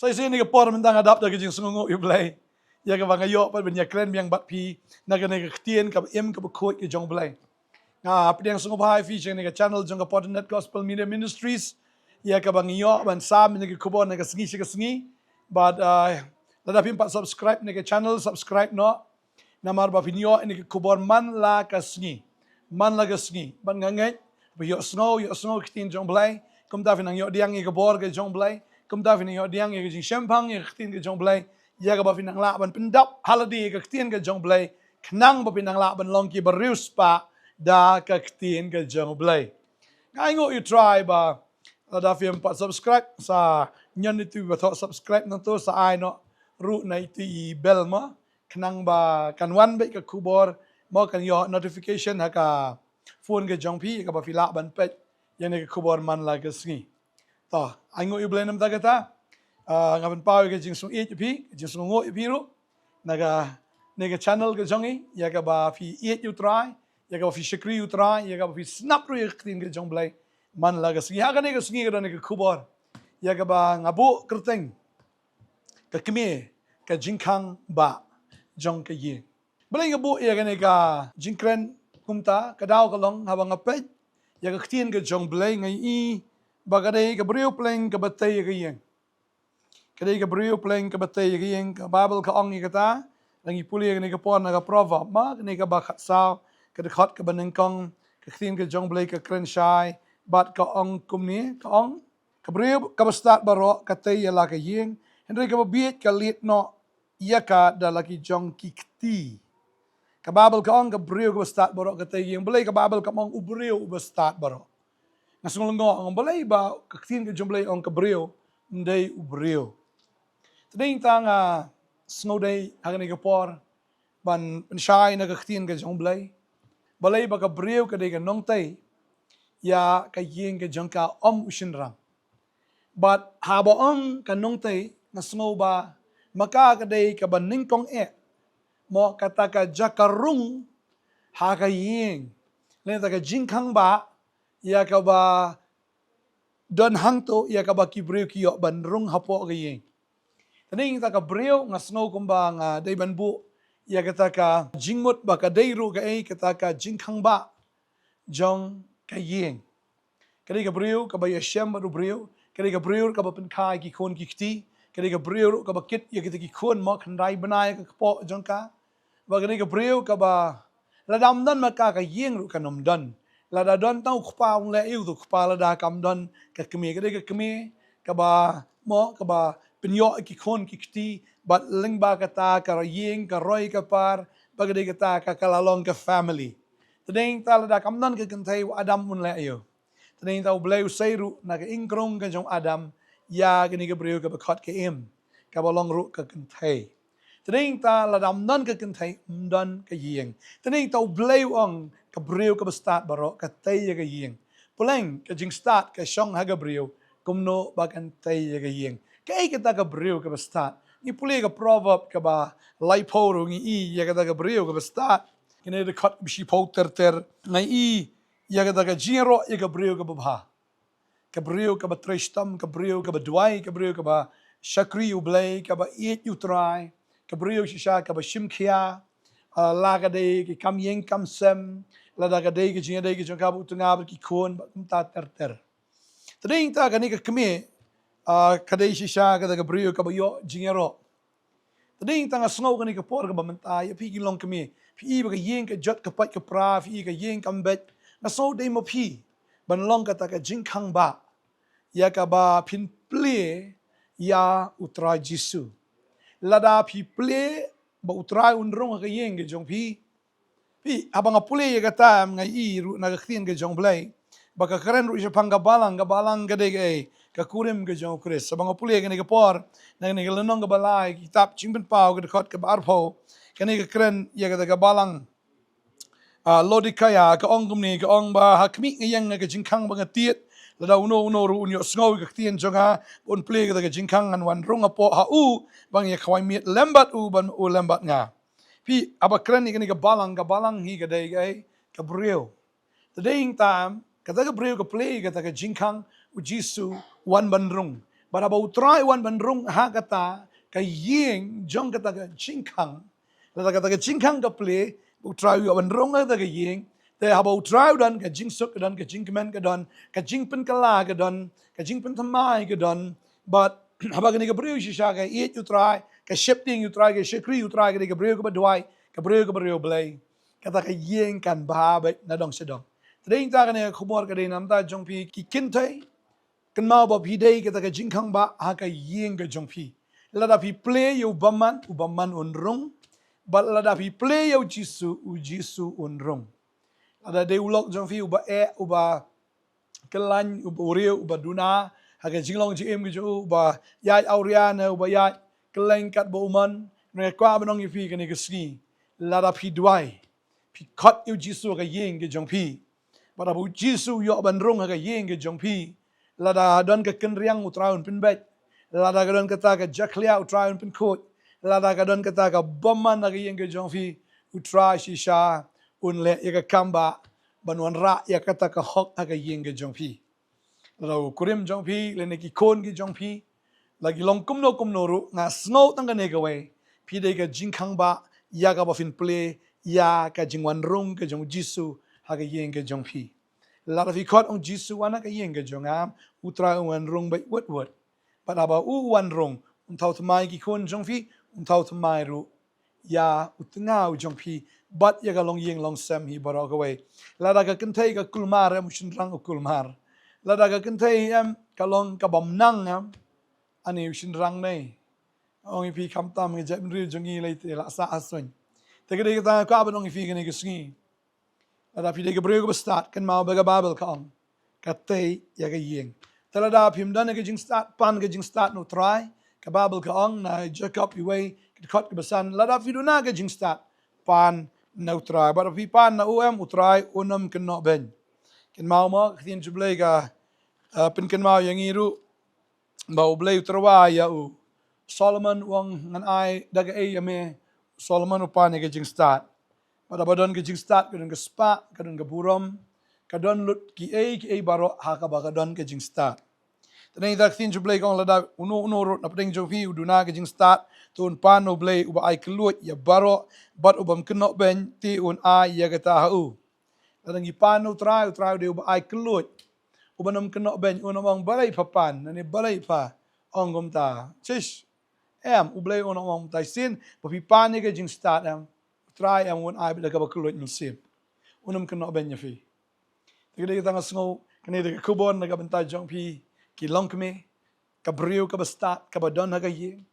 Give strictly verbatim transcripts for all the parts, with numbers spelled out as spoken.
Te shisien kane ka por mynta nga dap da ka jingsngewnguh ïa U Blei, ïa kaba nga ïoh pat ban ïakren biang bad phi na kane ka ktien kaba im kaba khuid ka jong U Blei. Nga pdiang sngewbha ïa phi sha kane ka channel jong ka Fortinet Gospel Media Ministries, ïa kaba ngi ïoh ban sam ïa kane ka khubor na ka sngi sha ka sngi. Bad, ah, lada phim pat subscribe ïa kane ka channel, subscribe noh. Namar ba phin ïoh ïa kane ka khubor man la ka sngi. Man la ka sngi. Bad nga ngeit ba ïohsngew, ïohsngew ka ktien jong U Blei, kumta phin nang ïoh pdiang ïa ka bor ka jong U Blei, kumta phin nang ïoh pdiang ïa ka jingshemphang ïa ka ktien ka jong U Blei, ïa kaba phin nang lah ban pyndap ha lade ïa ka ktien ka jong U Blei, khnang ba phin nang lah ban long kiba riewspah da ka ktien ka jong U Blei. Nga ainguh ïa U Trai ba lada phim pat subscribe, sa ñion ïa itu ba thoh subscribe nangto, sa ai noh ruh na itu i bell mo, khnang ba kan wan beit ka khubor mo, kan ïoh notification ha ka phone ka jong phi, kaba phi lah ban peit ïa kane ka khubor man la ka sngi. To, ainguh ïa U Blei namar kata. Ah, nga pynpaw ïa ka jingsngewïeit ïa phi, ka jingsngewnguh ïa phi ruh na kane ka channel ka jong ngi, ïa kaba phi ïeit ïa U Trai, ïa kaba phi shakri ïa U Trai, ïa kaba phi sngap ruh ïa ka ktien ka jong U Blei man la ka sngi. Ha kane ka sngi ka don ïa ka khubor ïa kaba nga buh kyrteng, ka kmie, ka jingkhang bah jong ka ïing. Balei nga buh ïa kane ka jingkren kumta? Ka daw ka long, haba nga peit ïa ka ktien ka jong U Blei, nga ïohi ba ka dei ka briew pleng kaba tei ïa ka ïing. Ka dei ka briew pleng kaba tei ïa ka ïing. Ka Baibl ka ong ïa kata, lada ngi pule ïa kane ka por na ka Proverb mo, kane kaba khatsaw, ka dkhot kaba nyngkong, ka ktien ka jong U Blei ka kren shai bad ka ong kumne, ka ong, ka briew kaba stad baroh ka tei ïa la ka ïing, hynrei kaba bieit ka lied noh ïa ka da la ki jong ki kti. Ka Baibl ka ong ka briew kaba stad baroh ka tei ïa ka ïing. Balei ka Baibl kam ong u briew uba stad baroh? Nga sngew lyngngoh, ong balei ba ka ktien ka jong U Blei ong ka briew, ym dei u briew. Te dei nangta nga sngew dei ha kane ka por ban pynshai na ka ktien ka jong U Blei, balei ba ka briew ka dei ka nongtei ïa ka ïing ka jong ka, ym u shynrang. Bad haba ong ka nongtei, nga sngew ba ma ka ka dei kaba nyngkong eh mo, kata ka jaka rung ha ka ïing, lane kata ka jingkhang bah ïa kaba don hangto, ïa kaba ki briew ki ïoh ban rung hapoh ka ïing. Te dei nangta ka briew, nga sngew kumba nga dei ban buh ïa kata ka jingmut ba ka dei ruh kaei, kata ka jingkhang bah jong ka ïing. Ka dei ka briew kaba ïashem bad u briew, ka dei ka briew kaba pynkha ïa ki khun ki kti, ka dei ka briew ruh kaba kit ïa kita ki khun mo, khyndai bnai ka kpoh jong ka. Ba ka dei ka briew kaba lada ym don ma ka, ka ïing ruh kan ym don. Lada don tang u kpa, un leh aïu u kpa lada kam don ka kmie? Ka dei ka kmie kaba mo, kaba pynïoh ïa ki khun ki kti, bad lyngba kata ka ïing ka roi ka par, ba ka dei kata ka, ka la long ka family. Te dei nangta lada kam don ka kynthei, u Adam un leh aïu? Te dei nangta U Blei u sei ruh na ka ïingkrung ka jong u Adam ïa kane ka briew kaba khot ka Im, kaba long ruh ka kynthei. Te dei nangta lada ym don ka kynthei, ym don ka ïing. Te dei nangta U Blei u ong ka briew kaba stad baroh ka tei ïa ka ïing. Pleng ka jingstad ka shong ha ka briew, kumno ba kan tei ïa ka ïing? Kaei kata ka briew kaba stad? Ngi pule ka Proverb kaba laiphew ruh ngi i ïa kata ka briew kaba stad. Kane ka dkhot kaba shiphew ter ter, ngi i ïa kata ka jingïaroh ïa ka briew kaba bha, ka briew kaba trei shitom, ka briew kaba duwai, ka briew kaba shakri U Blei, kaba ïeit U Trai, ka briew shisha kaba shim khia, ah, la ka dei ki kam ïing kam sem, lada ka dei ka jingïadei ka jong ka bad u tnga bad ki khun bad kumta ter ter. Te dei nangta kane ka kmie, ah, ka dei shisha kata ka briew kaba ïoh jingïaroh. Te dei nangta nga sngew kane ka por kaba mynta, ïa phi ki long kmie, phi i ba ka ïing ka jot ka pait ka pra, phi i ka ïing kam beit. Nga sngew dei ma phi ban long kata ka jingkhang bah ïa kaba phin plie ïa U Trai Jisu. Lada phi plie ba U Trai un rung ha ka ïing ka jong phi, phi, haba nga pule ïa kata, nga i ruh na ka ktien ka jong U Blei ba ka kren ruh shaphang ka balang, ka balang ka dei kaei? Ka kurim ka jong U Khrist. Haba nga pule ïa kane ka por, na kane ka lynnong kaba lai, kitab Jingpynpaw ka dkhot kaba arphew, kane ka kren ïa kata ka balang, ah, Laodikaia, ka ong kumne, ka ong ba ha khmih nga ïeng ha ka jingkhang ba nga tied, lada uno uno ruh un ïohsngew ïa ka ktien jong nga, un plie kata ka jingkhang, ngan wan rung hapoh ha u, ban ïakhawai miet lem bad u, bad u lem bad nga. Phi, haba kren ïa kane ka balang, ka balang hi ka dei kaei? Ka briew. Te dei nangta kata ka briew ka plie kata ka jingkhang, U Jisu u wan ban rung. Bad haba U Trai u wan ban rung ha kata ka ïing jong kata ka jingkhang, lada kata ka jingkhang ka plie, U Trai u ïoh ban rung ha kata ka ïing. Te haba U Trai u don, ka jingsuk ka don, ka jingkmen ka don, ka jingpynkylla ka don, ka jingpynthymmai ka don. Bad haba kane ka briew shisha ka ïeit U Trai, ka sheptieng U Trai, ka shakri U Trai, ka dei ka briew kaba duwai, ka briew kaba riewblei, kata ka ïing kan bha beit na dong sha dong. Te dei ïa kata kane ka khubor ka dei na bynta jong phi ki kynthei. Kynmaw ba phi dei kata ka jingkhang ba ha ka ïing ka jong phi. Lada phi plie ïa u bymman, u bymman un rung. Bad lada phi plie ïa U Jisu, U Jisu un rung. Lada dei u lok jong phi uba eh, uba kyllain, uba u riew, uba duna ha ka jinglong jingim ka jong u, uba ïaid awria ne uba ïaid kylleng katba u mon, nga kwah ban ong ïa phi kane ka sngi, lada phi duwai, phi khot ïa U Jisu ha ka ïing ka jong phi, bad haba U Jisu u ïoh ban rung ha ka ïing ka jong phi, lada don ka kynriang U Trai un pynbeit, lada ka don kata ka jakhlia U Trai un pynkhuid, lada ka don kata ka bymman ha ka ïing ka jong phi, U Trai shisha un leh ïa ka kam ba ban wanrah ïa kata ka hok ha ka ïing ka jong phi. Lada u kurim jong phi lane ki khun ki jong phi la ki long kumno kumno ruh, nga sngew tang kane kawei, phi dei ka jingkhang ba ïa kaba phin plie ïa ka jingwan rung ka jong U Jisu ha ka ïing ka jong phi. Lada phi khot ong, Jisu, wan ha ka ïing ka jong nga, U Trai un wan rung beit wut wut. Bad haba u wan rung, un thaw thymmai ki khun jong phi, un thaw thymmai ruh ïa u tnga u jong phi bad ïa ka longïing longsem hi baroh kawei. Lada ka kynthei ka kulmar em, u shynrang u kulmar. Lada ka kynthei em ka long ka bym nang em, ani u shynrang ne. Ong ïa phi, khamtam ka jaitbynriew jong ngi lei te la sah ha suiñ. Te ka dei kata nga kwah ban ong ïa phi kane ka sngi. Lada phi dei ka briew kaba stad, kynmaw ba ka Baibl ka ong, ka tei ïa ka ïing. Te lada phim don ka jingstad, pan ka jingstad na U Trai. Ka Baibl ka ong na Jakob wei, ka dkhot kaba san, lada phi duna ka jingstad, pan na U Trai. Bad phi pan na u em, U Trai un ym kynnoh beiñ. Kynmaw mo, ka ktien jong U Blei ka, eh, pynkynmaw ïa ngi ruh ba U Blei u tyrwa ïa u Solomon, u ong, ngan ai da kaei ïa me? Solomon u pan ïa ka jingstad. Bad haba don ka jingstad, ka don ka spah, ka don ka burom, ka don lut kiei kiei baroh ha kaba ka don ka jingstad. Te nangta ka ktien jong U Blei ka ong, lada uno uno ruh na pdeng jong phi u duna ka jingstad, to un pan na U Blei uba ai kylluid ïa baroh, bad u bym kynnoh beiñ, te un ai ïa kata ha u. Lada ngi pan na U Trai, U Trai u dei uba ai kylluid, uba ym kynnoh beiñ, un ym ong balei pha pan, lane balei pha ong kumta. Chish. Em, U Blei un ym ong kumta. Shisien ba phi pan ïa ka jingstad em, U Trai em un ai beit da kaba kylluid mynsiem. Un ym kynnoh beiñ ïa phi. Te ka dei kata nga sngew kane dei ka khubor na ka bynta jong phi ki longkmie, ka briew kaba stad, kaba don ha ka ïing.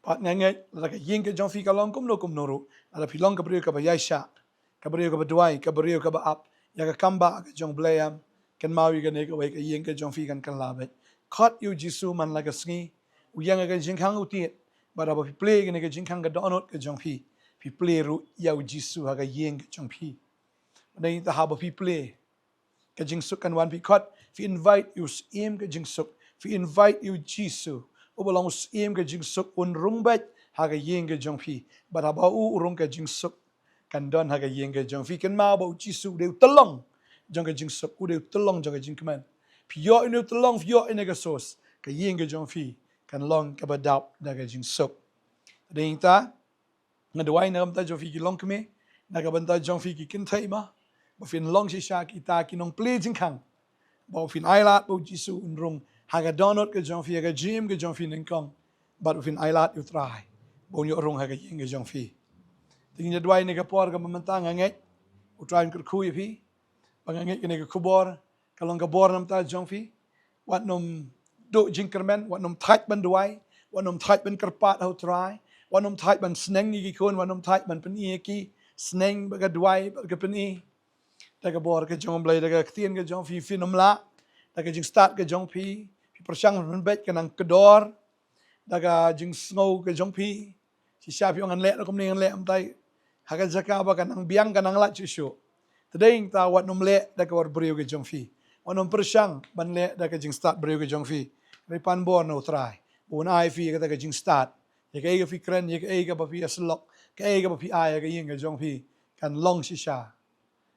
Bad nga ngeit lada ka ïing ka jong phi ka long kumno kumno ruh, lada phi long ka briew kaba ïaishah, ka briew kaba duwai, ka briew kaba ap ïa ka kam ba ka jong U Blei em, kynmaw ïa kane kawei, ka ïing ka jong phi kan kylla beit. Khot ïa U Jisu man la ka sngi, u ïeng ha ka jingkhang u tied. Bad haba phi plie ïa kane ka jingkhang ka dohnud ka jong phi, phi plie ruh ïa U Jisu ha ka ïing ka jong phi. Bad nangta haba phi plie, ka jingsuk kan wan. Phi khot, phi invite ïa u Syiem ka jingsuk, phi invite ïa U Jisu uba long u Syiem ka jingsuk, un rung beit ha ka ïing ka jong phi. Bad haba u, u rung, ka jingsuk kan don ha ka ïing ka jong phi. Kynmaw ba U Jisu u dei u tyllong jong ka jingsuk, u dei u tyllong jong ka jingkmen. Phi ïoh ïa une u tyllong, phi ïoh ïa une ka source, ka ïing ka jong phi kan long kaba dap da ka jingsuk. Te nangta nga duwai na ka bynta jong phi ki longkmie, na ka bynta jong phi ki kynthei mo, ba phin long shisha kita ki nongplie jingkhang, ba phin ailad ba U Jisu un rung ha ka dohnud ka jong phi, ha ka jingim ka jong phi nyngkong. Bad ba phin ailad ïa U Trai ba un ïoh rung ha ka ïing ka jong phi. Te ngin ïa duwai na ka por kaba mynta. Nga ngeit U Trai un kyrkhu ïa phi, ba nga ngeit kane ka khubor ka long ka bor na ka bynta jong phi. Wat nym duh jingkyrmen, wat nym thait ban duwai, wat nym thait ban kyrpad ha U Trai, wat nym thait ban sneng ïa ki khun, wat nym thait ban pyni ïa ki, sneng bad ka duwai bad ka pyni. Da ka bor ka jong U Blei, da ka ktien ka jong phi, phin ym lah. Da ka jingstad ka jong phi, phi pyrshang ban beit, ka nang kdor. Da ka jingsngew ka jong phi, shisha phi ong ngan leh da kumne, ngan leh kumtai, ha ka jaka ba ka nang biang, ka nang lait shuh shuh. Te dei nangta wat nym leh da ka bor briew ka jong phi, wat nym pyrshang ban leh da ka jingstad briew ka jong phi. Hynrei pan bor na U Trai ba un ai phi ïa kata ka jingstad, ïa kaei kaba phi kren, ïa kaei kaba phi ïasyllok, kaei kaba phi ai ha ka ïing ka jong phi, kan long shisha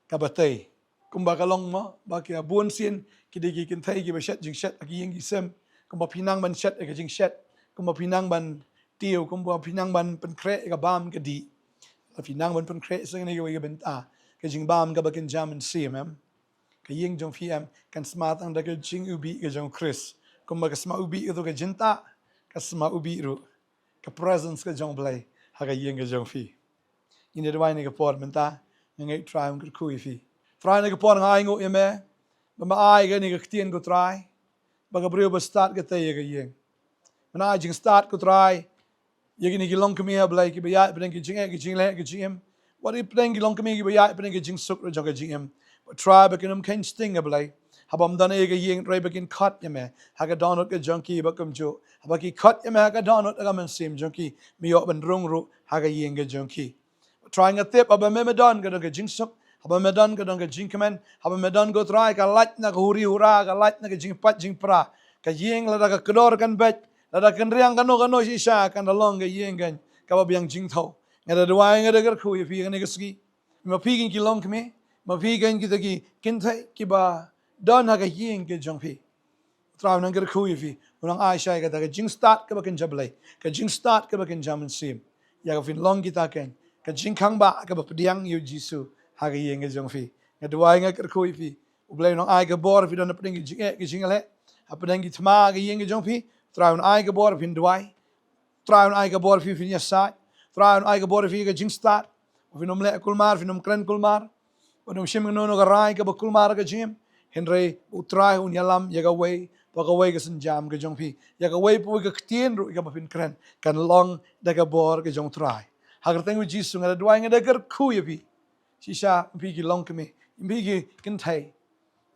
kaba tei. Kumba ka long mo, ba ki bun sien ki dei ki kynthei kiba shet jingshet ha ki ïing ki sem, Kumba phi nang ban shet ïa ka jingshet, kumba phi nang ban tiew, kumba phi nang ban pynkhreh ïa ka bam ka dih, la phi nang ban pynkhreh sa kane kawei ka bynta, ka jingbam kaba kynja mynsiem, em. Ka ïing jong phi, em, kan sma tang da ka jingïohi ka jong u Khrist. Kumba ka sma ïohi ka tu ka jingtah, ka sma ïohi ruh ka presence ka jong u Blei ha ka ïing ka jong phi. Ngin ïa duwai ha kane ka por mynta, nga ngeit Trai un kyrkhu ïa phi. Trai, ha kane ka por nga ainguh ïa me ba me ai kane ka ktien ko Trai, ba ka briew ba stad katei ïa ka ïing. Me ai jingstad ko Trai ïa kine ki longkmie, a Blei, kiba ïaid hapdeng ki jingeh, ki jingleh, ki jingim. Wat hapdeng ki longkmie kiba ïaid hapdeng ki jingsuk ruh jong ka jingim. Trai, ba kin ym kheiñ sting, a Blei, haba ym don ei ha ka ïing, hynrei ba kin khot ïa me ha ka dohnud ka jong ki, ba kumjuh haba ki khot ïa me ha ka dohnud ka mynsiem jong ki, me ïoh ban rung ruh ha ka ïing ka jong ki. Trai, nga tip haba me, me don ka don ka jingsuk, haba me don ka don ka jingkmen, haba me don ko Trai ka lait na ka huri hura, ka lait na ka jingpait jingpra, ka ïing lada ka kdor kan beit, lada kan riang kano kano shisha, kan da long ka ïing kan kaba biang jingthaw. Nga da duwai, nga da kyrkhu ïa phi ha kane ka sngi. Ma phi kein ki longkmie, ma phi kein kita ki kynthei kiba don ha ka ïing ka jong phi. Trai, un nang kyrkhu ïa phi, un nang ai shai kata ka jingstad kaba kynja Blei, ka jingstad kaba kynja mynsiem, ïa ka phin long kita kein ka jingkhang ba kaba pdiang ïa u Jisu ha ka ïing ka jong phi. Nga duwai, nga kyrkhu ïa phi, u Blei un nang ai ka bor, phi don hapdeng ki jingeh ki jingleh, hapdeng ki thma ka ïing ka jong phi. Trai, un ai ka bor, phin duwai. Trai, un ai ka bor phi, phin ïasaid. Trai, un ai ka bor phi ka jingstad, phin ym leh kulmar, phin ym kren kulmar, phin ym shim kano kano ka rai kaba kulmar ka jingim. Hynrei u Trai un ïalam ïa kawei pa kawei ka sienjam ka jong phi, ïa kawei pa kawei ka ktien ruh kaba phin kren, kan long da ka bor ka jong u Trai. Ha ka kyrteng u Jisu nga da duwai, nga da kyrkhu ïa phi. Shisha, phi ki longkmie, phi ki kynthei,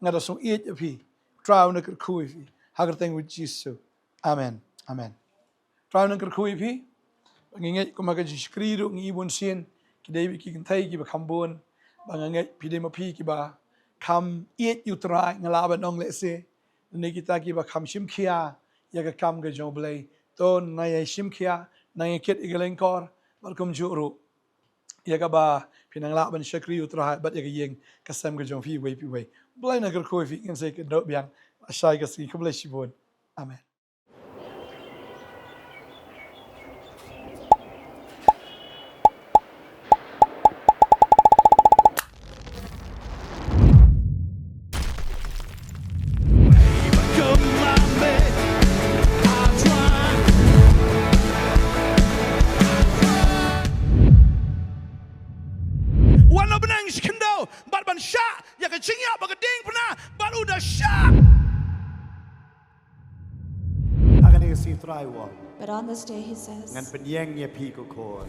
nga da sngewïeit ïa phi. Trai, un nang kyrkhu ïa phi ha ka kyrteng u Jisu. Amen. Amen. Trai un nang kyrkhu ïa phi. Ba ngi ngeit kumba ka jingshakri ruh ngi i bunsien, ki dei bad ki kynthei kiba kham bun. Ba nga ngeit phi dei ma phi kiba kham ïeit ïa u Trai, nga lah ban ong lehse. Lane kita kiba kham shim khia ïa ka kam ka jong u Blei. To nang ïa shim khia, nang ïa kit ïa ka lyngkor, bad kumjuh ruh ïa kaba phi nang lah ban shakri ïa u Trai bad ïa ka ïing ka sem ka jong phi iwei pa iwei. U Blei un nang kyrkhu ïa phi. Ngin sa ïakynduh biang ha ka sngi. Khublei shibun. Amen. Wan na bneng shi khyndew bad ban shah ïa ka jingïap ba ka diengphna bad u da shah. Ha kane ka sngi Trai u ong, But on this day, he says, ngan pynïeng ïa phi ko khun.